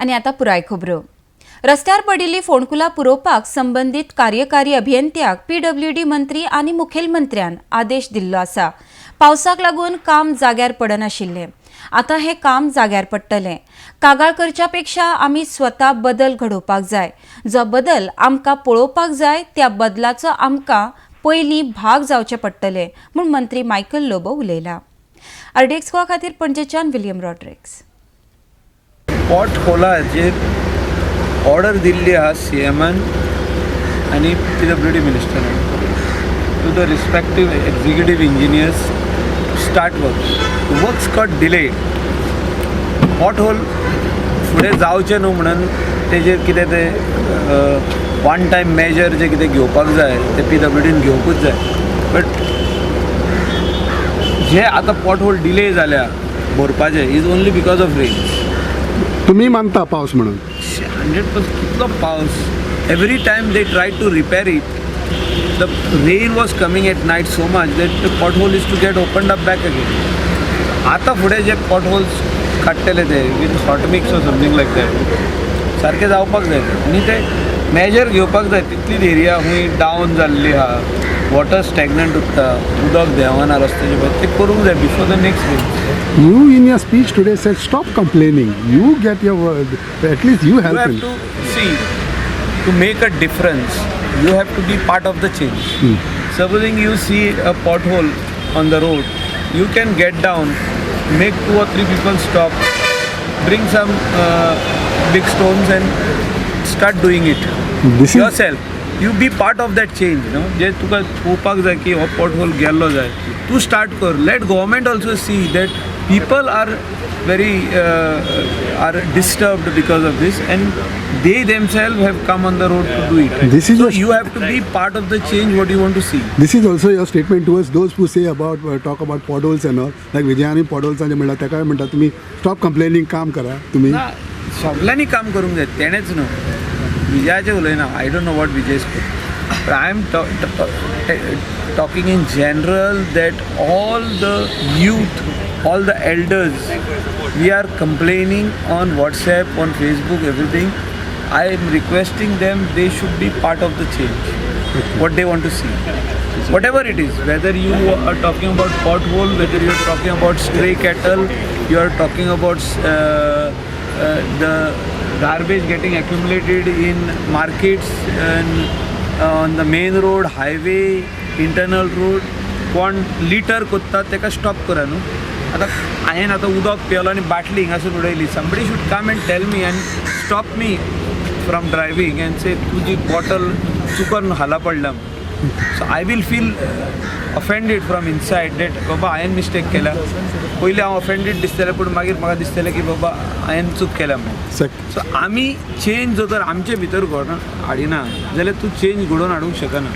आनी आतां पुराय खबरो. रस्त्यार पडिल्ली फोंडकुलां पुरोवपाक संबंदीत कार्यकारी अभियंत्याक पीडब्ल्यूडी मंत्री आनी मुखेलमंत्र्यान आदेश दिल्लो आसा. पावसाक लागून काम जाग्यार पडनाशिल्लें. आतां हें काम जाग्यार पडटलें. कागाळ करच्या पेक्षा आमी स्वता बदल घडोवपाक जाय. जो बदल आमकां पळोवपाक जाय त्या बदलाचो आमकां पयलीं भाग जावचें पडटलें म्हूण मंत्री मायकल लोबो उलयला. आरडीएक्स गोवा खातीर पणजेच्यान विलियम रॉड्रिक्स. पॉट होलाचेर ऑर्डर दिल्ली आहा सी एमान आनी पीडब्ल्यू डी मिनिस्टरान to the respective executive engineers, start work. Works got delay. Pot hole फुडें जावचें न्हू म्हणून तेजेर कितें तें वन टायम मेजर जें कितें घेवपाक जाय तें पी डब्ल्यू डीन घेवकूच जाय. बट जे आतां पॉट होल डिले जाल्या भरपाचे is only because of rain. तुम्ही मानता पावस म्हणून? 100%. कितलो पावस, every time they try to repair it, the rain was coming at night so much that the pot hole is to get opened up back again. आतां फुडें जे pot holes काडटले ते with hot mix or something like that सारकें जावपाक जाय तें. आनी ते मेजर घेवपाक जाय. तितलीच एरिया खूंय डावन जाल्ली आहा, वॉटर स्टॅग्नंट उरता, उदक देंवना रस्त्याचे भायर, तें करूंक जाय before the next rain. You in your speech today said, "Stop complaining. You get your word. At least you You help have him." to see, to make a difference you have to be part of the change. Supposing you see a pothole on the road, you can get down, make two or three people stop, bring some big stones and start doing it This is yourself. You be part of that change. जे तुका पळोवपाक जाय की हो pot whole गेल्लो जाय, तूं start कर. Let government also see that people are very are disturbed because of this and they themselves have come on the road to do it. This is So your- you have to be part of the change what you want to see. This is also your statement towards those who say about talk about potholes and all. Like विजयानी potholes म्हणटा, ताकाय म्हणटा तुम्ही stop complaining, काम करा तुम्ही. ना, सगल्यांनी काम करूंक जाय. तेणेच न्हू, विजयाचें उलयना. I don't know what Vijay spoke, but I am talking in general that all the youth, all the elders, we are complaining on WhatsApp, on Facebook, everything. I am requesting them, they should be part of the change what they want to see, whatever it is, whether you are talking about pothole, whether you are talking about stray cattle, you are talking about the garbage getting accumulated in markets and on the main road, highway, internal road. कोण litre कोत्ता ताका stop करा न्हू. आतां हांवें आतां उदक पियेलो आनी बाटली हिंगासून उडयली, somebody should come and tell me and stop me from driving and say, तुजी बॉटल चुकन खाला पडला. So I will feel offended from inside that बाबा, हांवें मिस्टेक केल्या. पयलीं हांव ऑफेंडेड दिसतलें, पूण मागीर म्हाका दिसतलें की बाबा, हांवें चूक केल्या म्हणून. सो आमी चेंज जर तर आमचे भितर घडोवन हाडिना जाल्यार तूं चेंज घडोवन हाडूंक शकना.